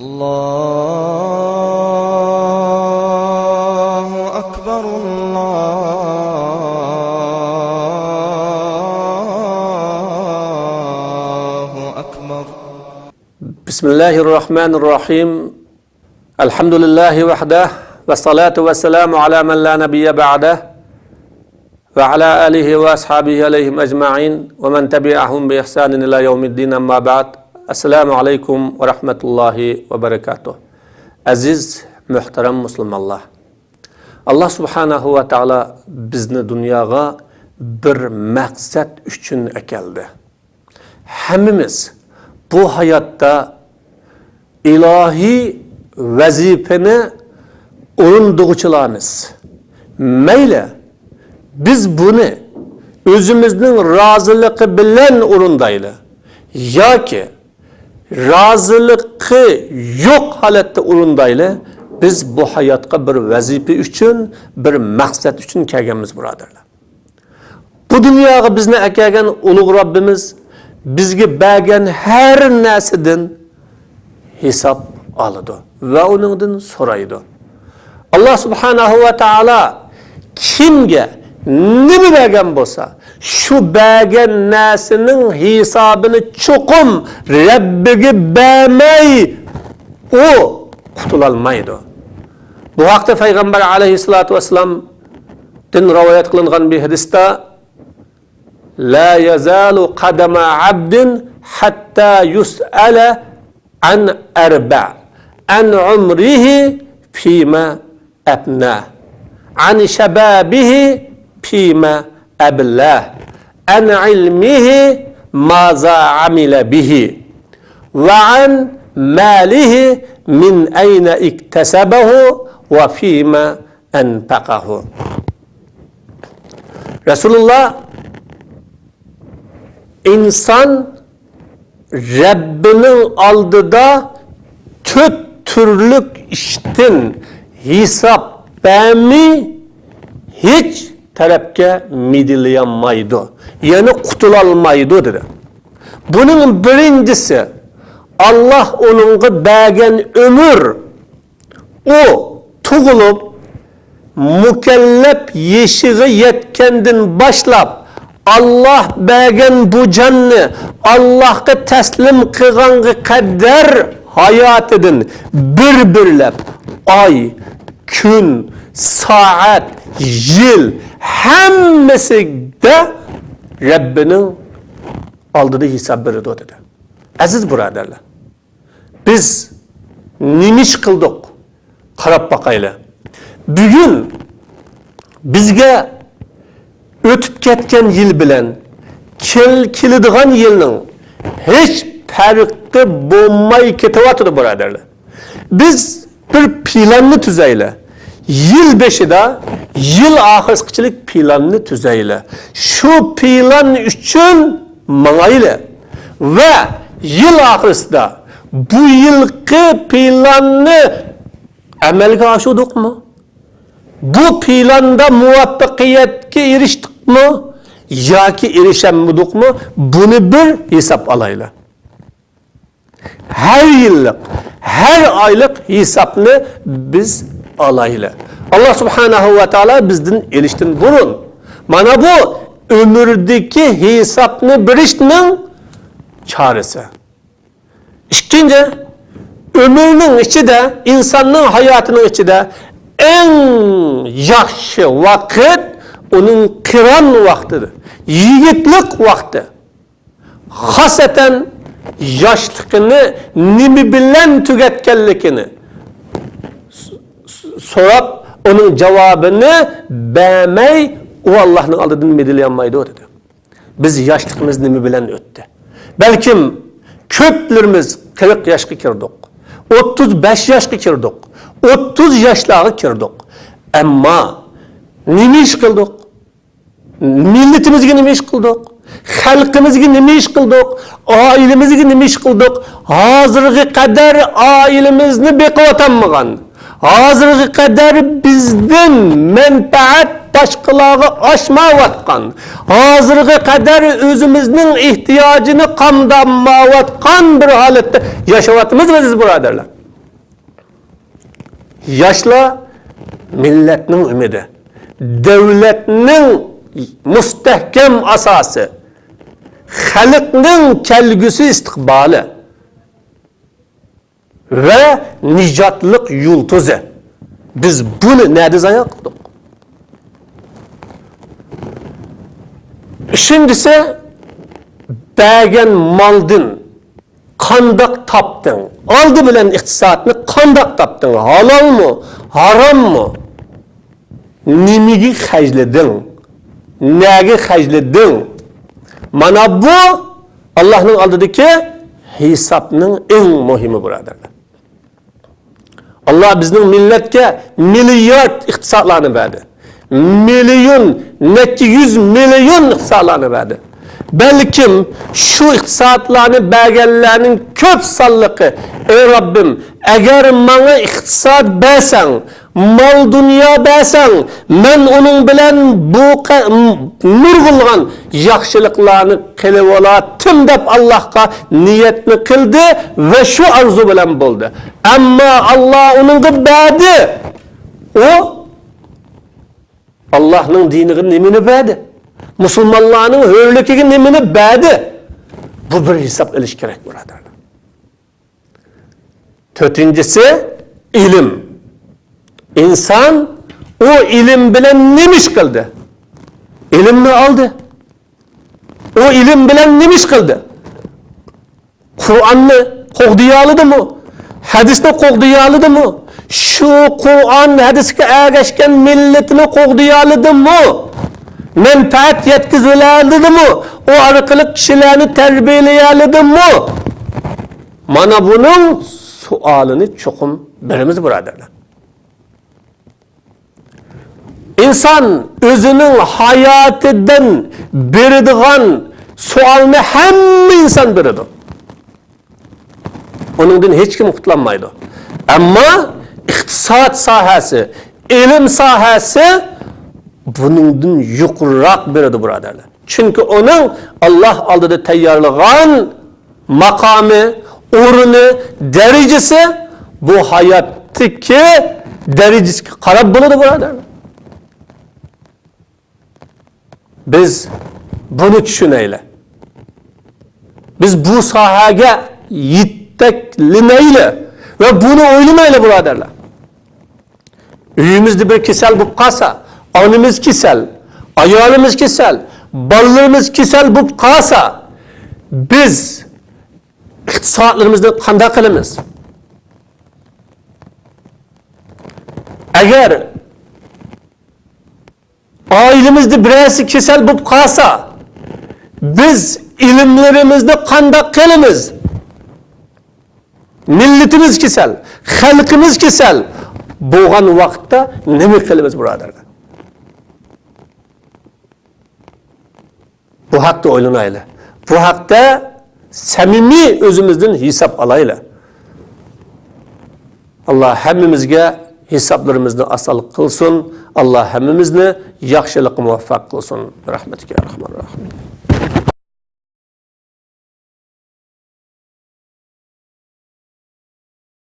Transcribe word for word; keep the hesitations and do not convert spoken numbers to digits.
الله أكبر، الله أكبر. بسم الله الرحمن الرحيم. الحمد لله وحده، والصلاة والسلام على من لا نبي بعده، وعلى آله وأصحابه عليهم أجمعين، ومن تبعهم بإحسان إلى يوم الدين، أما بعد. السلام عليكم ورحمة الله وبركاته. ئەزىز، مۆھتەرەم مۇسۇلمانلار! ئاللا سۇبھانەھۇ ۋە تائالا بىزنى دۇنياغا بىر مەقسەت ئۈچۈن ئەكەلدى. ھەممىمىز بۇ ھاياتتا ئىلاھىي ۋەزىپىنى ئورۇندىغۇچىلارمىز. مەيلى، بىز بۇنى ئۆزىمىزنىڭ رازىلىقى بىلەن ئورۇندايلى ياكى رازىلىقى يوق ھالەتتە ئورۇندايلى، بىز بۇ ھاياتقا بىر ۋەزىپە ئۈچۈن، بىر مەقسەت ئۈچۈن كەلگەنمىز، بۇرادەرلەر. بۇ دۇنياغا بىزنى ئەكەلگەن ئۇلۇغ رەببىمىز بىزگە بەرگەن ھەر نەرسىدىن ھېساب ئالىدۇ ۋە ئۇنىڭدىن سورايدۇ. ئاللا سۇبھانەھۇ ۋە تائالا كىمگە نېمە بەرگەن بولسا، شۇ بەرگەن نەرسىنىڭ ھېسابىنى چوقۇم رەببىگە بەرمەي، ئۇ قۇتۇلالمايدۇ. بۇ ھەقتە پەيغەمبەر ئەلەيھىسسالاتۇ ۋەسسالامدىن رىۋايەت قىلىنغان بىر ھەدىستە، لا يزال قدم عبد حتى يسأل عن أربع، عن عمره فيما أفناه، عن شبابه فيما أبلاه، عن علمه ماذا عمل به، وعن ماله من أين اكتسبه وفيما أنفقه. رەسۇلۇللا، ئىنسان رەببىنىڭ ئالدىدا تۆت تۈرلۈك ئىشتىن ھېساب بەرمەي ھېچ تەرەپكە مىدىرلىيالمايدۇ، يەنى قۇتۇلالمايدۇ، دېدى. بۇنىڭ بىرىنچىسى، ئاللا ئۇنىڭغا بەرگەن ئۆمۈر، ئۇ تۇغۇلۇپ، مۇكەللەپ يېشىغا يەتكەندىن باشلاپ، ئاللا بەرگەن بۇ جاننى ئاللاغا تەسلىم قىلغانغا قەدەر ھاياتىدىن بىر-بىرلەپ ئاي، كۈن، سائەت، يىل، ھەممىسىدە رەببىنىڭ ئالدىدا ھېساب بېرىدۇ، دېدى. ئەزىز بۇرادەرلەر! بىز نېمە ئىش قىلدۇق؟ قاراپ باقايلى. بۈگۈن بىزگە ئۆتۈپ كەتكەن يىل بىلەن كېل-، كېلىدىغان يىلنىڭ ھېچ پەرقى بولماي كېتىۋاتىدۇ، بۇرادەرلەر. بىز بىر پىلاننى تۈزەيلى. يىل بېشىدا، يىل ئاخىرىسىغىچىلىك پىلاننى تۈزەيلى. شۇ پىلان ئۈچۈن ماڭايلى. ۋە يىل ئاخىرىسىدا بۇ يىلقى پىلاننى ئەمەلگە ئاشۇردۇقمۇ؟ بۇ پىلاندا مۇۋەپپەقىيەتكە ئېرىشتۇقمۇ ياكى ئېرىشەلمىدۇقمۇ؟ بۇنى بىر ھېساب ئالايلى. ھەر يىللىق، ھەر ئايلىق ھېسابنى بىز ئالايلى. ئاللا سۇبھانەھۇ ۋە تائالا بىزدىن ئېلىشتىن بۇرۇن، مانا بۇ ئۆمۈردىكى ھېسابنى بېرىشنىڭ چارىسى. ئىككىنچى، ئۆمۈرنىڭ ئىچىدە، ئىنساننىڭ ھاياتىنىڭ ئىچىدە ئەڭ ياخشى ۋاقىت ئۇنىڭ قىران ۋاقتىدۇر، يىگىتلىك ۋاقتى. خاسەتەن ياشلىقىنى نېمە بىلەن تۈگەتكەنلىكىنى س-، س-، سوراپ، ئۇنىڭ جاۋابىنى بەرمەي، ئۇ ئاللانىڭ ئالدىدىن مىدىرلىيالمايدۇ، دېدى. بىز ياشلىقىمىز نېمە بىلەن ئۆتتى؟ بەلكىم كۆپلىرىمىز قىرىق ياشقا كىردۇق، ئوتتۇز بەش ياشقا كىردۇق، ئوتتۇز ياشلارغا كىردۇق. ئەمما نېمە ئىش قىلدۇق؟ مىللىتىمىزگە نېمە ئىش قىلدۇق؟ خەلقىمىزگە نېمە ئىش قىلدۇق؟ ئائىلىمىزگە نېمە ئىش قىلدۇق؟ ھازىرغا قەدەر ئائىلىمىزنى بېقىۋاتالمىغان، ھازىرغا قەدەر بىزدىن مەنپەئەت باشقىلارغا ئاشمايۋاتقان، ھازىرغا قەدەر ئۆزىمىزنىڭ ئېھتىياجىنى قامدالمايۋاتقان بىر ھالەتتە ياشاۋاتىمىز، ئەزىز بۇرادەرلەر. ياشلار مىللەتنىڭ ئۈمىدى، دۆلەتنىڭ مۇستەھكەم ئاساسى، خەلقنىڭ كەلگۈسى ئىستىقبالى ۋە نىجاتلىق يۇلتۇزى. بىز بۇنى نەدە زايە قىلدۇق؟ ئۈچىنچىسى، بەرگەن مالدىن قانداق تاپتىڭ؟ ئالدى بىلەن ئىقتىسادنى قانداق تاپتىڭ؟ ھالالمۇ؟ ھاراممۇ؟ نېمىگە خەجلىدىڭ؟ نەگە خەجلىدىڭ؟ مانا بۇ ئاللاھنىڭ ئالدىدىكى ھېسابنىڭ ئەڭ مۇھىمى، بۇرادەرلەر. ئاللا بىزنىڭ مىللەتكە مىليارد ئىقتىسادلارنى بەردى. مىليون، نەچچە يۈز مىليون ئىقتىسادلارنى بەردى. بەلكىم شۇ ئىقتىسادلارنى بەرگەنلەرنىڭ كۆپ سانلىقى، ئەي رەببىم، ئەگەر ماڭا ئىقتىساد بەرسەڭ، مال-دۇنيا بەرسەڭ، مەن ئۇنىڭ بىلەن بۇ قە-، نۇرغۇنلىغان ياخشىلىقلارنى قىلىۋالاتتىم دەپ ئاللاھقا نىيەتنى قىلدى ۋە شۇ ئارزۇ بىلەن بولدى. ئەمما ئاللا ئۇنىڭغا بەردى. ئۇ ئاللاھنىڭ دىنىغا نېمىنى بەردى؟ مۇسۇلمانلارنىڭ ھۆرلۈكىگە نېمىنى بەردى؟ بۇ بىر ھېساب ئېلىش كېرەك، بۇرادەرلەر. تۆتىنچىسى، ئىلىم. ئىنسان ئۇ ئىلىم بىلەن نېمە ئىش قىلدى؟ ئىلىمنى ئالدى. ئۇ ئىلىم بىلەن نېمە ئىش قىلدى؟ قۇرئاننى قوغدىيالىدىمۇ؟ ھەدىسنى قوغدىيالىدىمۇ؟ شۇ قۇرئان، ھەدىسكە ئەگەشكەن مىللىتىنى قوغدىيالىدىمۇ؟ مەنپەئەت يەتكۈزۈۋالالىدىمۇ؟ ئۇ ئارقىلىق كىشىلەرنى تەربىيەلىيەلىدىمۇ؟ مانا بۇنىڭ سوئالىنى چوقۇم بېرىمىز، بۇرادەرلەر. ئىنسان ئۆزىنىڭ ھاياتىدىن بېرىدىغان سوئالنى ھەممە ئىنسان بېرىدۇ. ئۇنىڭدىن ھېچكىم قۇتۇلالمايدۇ. ئەمما ئىقتىساد ساھەسى، ئىلىم ساھەسى بۇنىڭدىن يۇقىرىراق بېرىدۇ، بۇرادەرلەر. چۈنكى ئۇنىڭ ئاللا ئالدىدا تەييارلىغان ماقامى، ئورنى، دەرىجىسى بۇ ھاياتتىكى دەرىجىسىگە قاراپ بولىدۇ، بۇرادەرلەر. بىز بۇنى چۈشىنەيلى. بىز بۇ ساھەگە يېتەكلىنەيلى ۋە بۇنى ئويلىنايلى، بۇرادەرلەر. ئۆيىمىزدە بىر كېسەل بولۇپ قالسا، ئانىمىز كېسەل، ئايالىمىز كېسەل، بالىلىرىمىز كېسەل بولۇپ قالسا، بىز ئىقتىسادلىرىمىزنى قانداق قىلىمىز؟ ئەگەر ئائىلىمىزدە بىرەرسى كېسەل بولۇپ قالسا، بىز ئىلىملىرىمىزنى قانداق قىلىمىز؟ مىللىتىمىز كېسەل، خەلقىمىز كېسەل بولغان ۋاقىتتا نېمە قىلىمىز، بۇرادەرلەر؟ بۇ ھەقتە ئويلىنايلى. بۇ ھەقتە سەمىمىي ئۆزىمىزدىن ھېساب ئالايلى. ئاللا ھەممىمىزگە ھېسابلىرىمىزنى ئاسان قىلسۇن. ئاللا ھەممىمىزنى ياخشىلىققا مۇۋەپپەق قىلسۇن. برەھمەتىكە يا ئەرھەمەر راھىمىن.